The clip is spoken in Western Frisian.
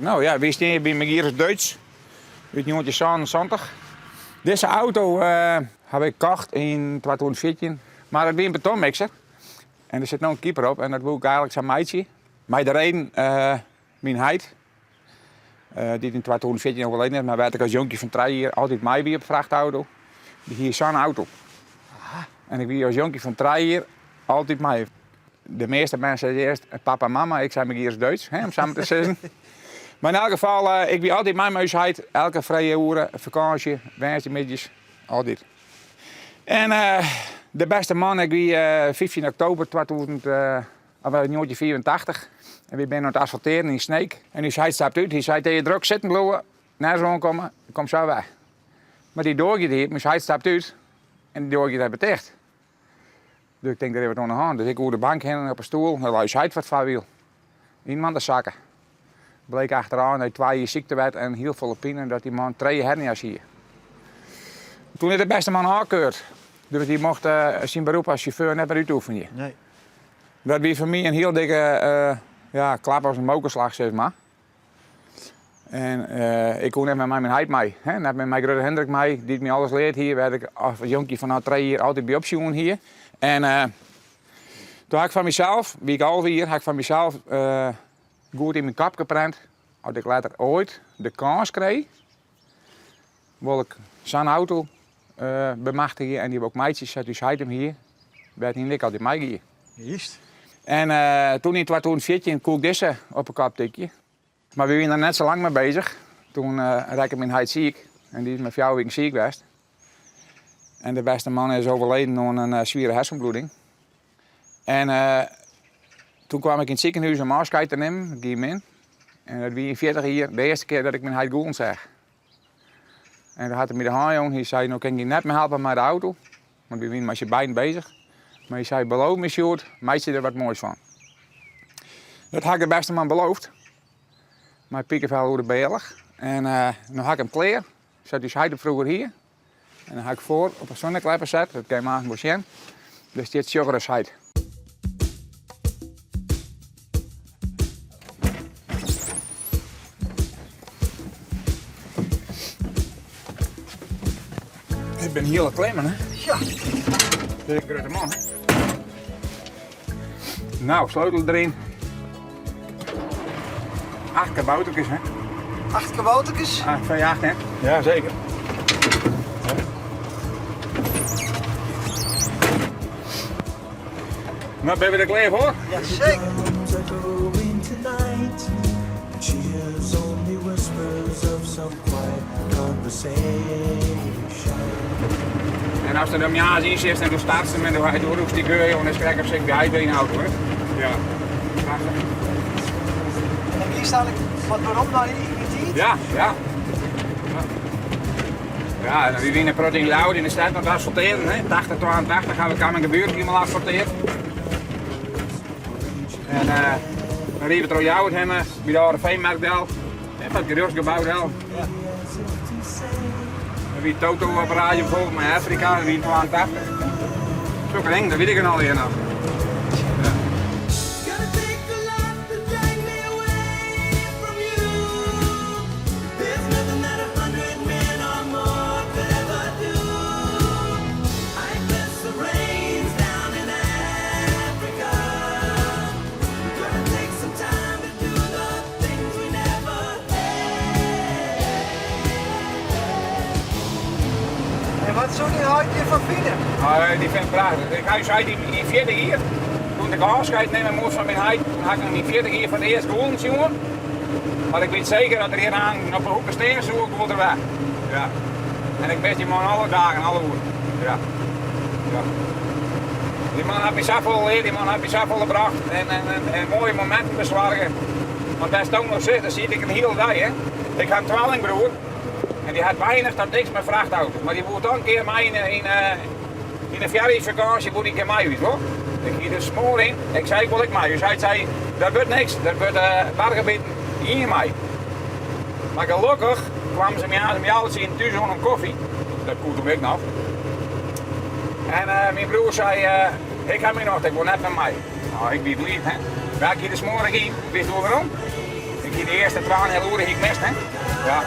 No ja, wy stean hjir by Magirus Deutz út 1977. Dizze auto haw ik kocht yn 2014, mar it wie in betonmikser en der sit no in keeper op en dat woe ik eigenlik sa meitsje. Mei de reden, myn heit, dy't yn 2014 overleden is, mar wêr't ik as jonkje fan trije jier altyd mei wie op frachtauto, dy hie sa'n auto. En ik wie as jonkje fan trije jier altyd mei. De measte mensen sizze earst papa en mama, ik sei Magirus Deutz, hè, om sa mar te sizzen. Mar yn elk gefal, ik wie altyd mei mei ús heit, elke frije oere, fakânsje, woansdeitemiddeis, altyd. En de bêste man, ik wie 15 oktober 1985 en wy binne oan it asfaltearjen yn Sneek. En ús heit stapt út, hy sei, hjir drok sitten bliuwe, nergens oankomme, ik kom sa wer. Mar dy doar giet iepen, ús heit stapt út en dy doar giet even ticht. Dus ik tink, der is wat oan de hân. Dus ik oer de bank hinne op 'e stoel, dêr lei ús heit foar it foarwiel. Yn man de sakke. Bleek achterôf nei twa jier syktewet en hiel folle pine dat dy man trije hernia's hie. Toen is de bêste man ôfkeurd. Dus dy mocht syn beroep as sjauffeur net mear útoefenje. Nee. Dat wie foar my in hiel dikke ja, klap as in mokerslach, sis mar. En ik koe net mear mei myn heit mei, hè, net mear mei grutte Hendrik mei, dy't my alles leard hie, wêr't ik as jonkje fanôf trije jier altyd by opsjoen hie. En toen ha ik foar mysels, wie ik 11 jier, ha ik foar mysels goed yn myn kop geprent, as ik letter oait de kâns krij, wol ik sa'n auto bemachtigje en dy wol ik meitsje sa't ús heit him hie, wêr't hy en ik altyd mei gie. Juist. En toen yn 2014 koe ik dizze op 'e kop tikje. Mar wy wiene der net sa lang mei bezich. Toen rekke myn heit siik en dy is mar fjouwer wiken siik west. En de bêste man is overleden oan in swiere hersenbloeding. En toen kwam ik yn it sikehûs om ôfskeid te nimmen, it gie min. En dat wie yn 40 jier de earste kear dat ik myn heit gûlen seach. En doe hat er my de hân jûn, hy sei, no kin ik dy net mear helpe mei de auto, want wy wiene mei syn beiden bezich. Mar hy sei, beloof my Sjoerd, meitsje der wat moais fan. Dat ha ik de bêste man beloofd, mei pikefel oer de bealch. En no ha ik him klear, sa't ús heit him froeger hie. En dan ha ik foar op 'e sonneklepper set, dat kin je morgen wol sjen. Dêr stiet Sjogge ris heit. Ik bin hiele klimmen, hè? Ja. Dit is in grutte man, hè? Nou, sleutel deryn. Acht kabouterkes, hè? Acht kabouterkes? Acht, V8, hè? Ja, zeker. Nou, binne we der klear foar? Ja, zeker. She only whispers of some quiet conversation. En as der dan moarns yn sitst en do startst him en do rûkst dy geur, jonge, dan is krekt of sit ik by heit wer yn de auto, hè? Ja, prachtich. En dan giest eigenlik wat werom nei dy tiid? Ja, ja. Ja, en wy wiene in protte yn Ljouwert yn de stêd oan it asfaltearjen, hè. 80, 82 ha we Camminghaburen hielendal asfalteard. En dan rieden we troch Ljouwert hinne, by de âlde feemerk del, hè, foar it gerjochtsgebou del. Ja. Dan wie Toto op de radio bijvoorbeeld mei Afrika, dat wie yn 82. Sokke dingen, dat wit ik noch allegear noch. Ja. Gonna take a lot to drag me away from you. There's nothing that 100 men or more could ever do. I bless the rains down in Africa. Gonna take some time to do the things we never had. En wat soe dyn heit hjirfan fine? Uh, dy fynt it prachtich. Ik ha ús heit yn 40 jier, doe't ik ôfskeid nimme moast fan myn heit, toen ha ik him yn 40 jier foar it earst gûlen sjoen. Mar ik wit seker dat er hjir aan op 'e hoeke stean soe, ik wol er wer. Ja. En ik mis dy man alle dagen, alle oeren. Ja. Ja. Dy man hat my safolle leard, dy man hat my safolle brocht en, en, en, en moaie mominten besoarge. Want wêr'tsto no sitst, dêr siet ik in hiele dei. Hè. Ik ha in twallingbroer en dy hat weinich tot niks mei frachtauto's. Mar dy woe toch in kear mei yn, yn, yn de fearjiersfakânsje woe dy in kear mei út, wol. Ik hie der smoar yn. Ik sei, ik wol ek mei. Us heit sei, dat wurdt niks, dat wurdt uh, bargebiten ien mei. Mar gelokkich kwamen se moarns om healwei tsienen thús oan om kofje. Dat koe toen ek noch. En uh, myn broer sei, uh, ik ha myn nocht, ik wol net mear mei. Nou, ik wie bliid, hè. Mar ik hie der smoarich yn. Witst wol wêrom? Ik hie de earste twaenheal oere hie ik mist, hè? Ja.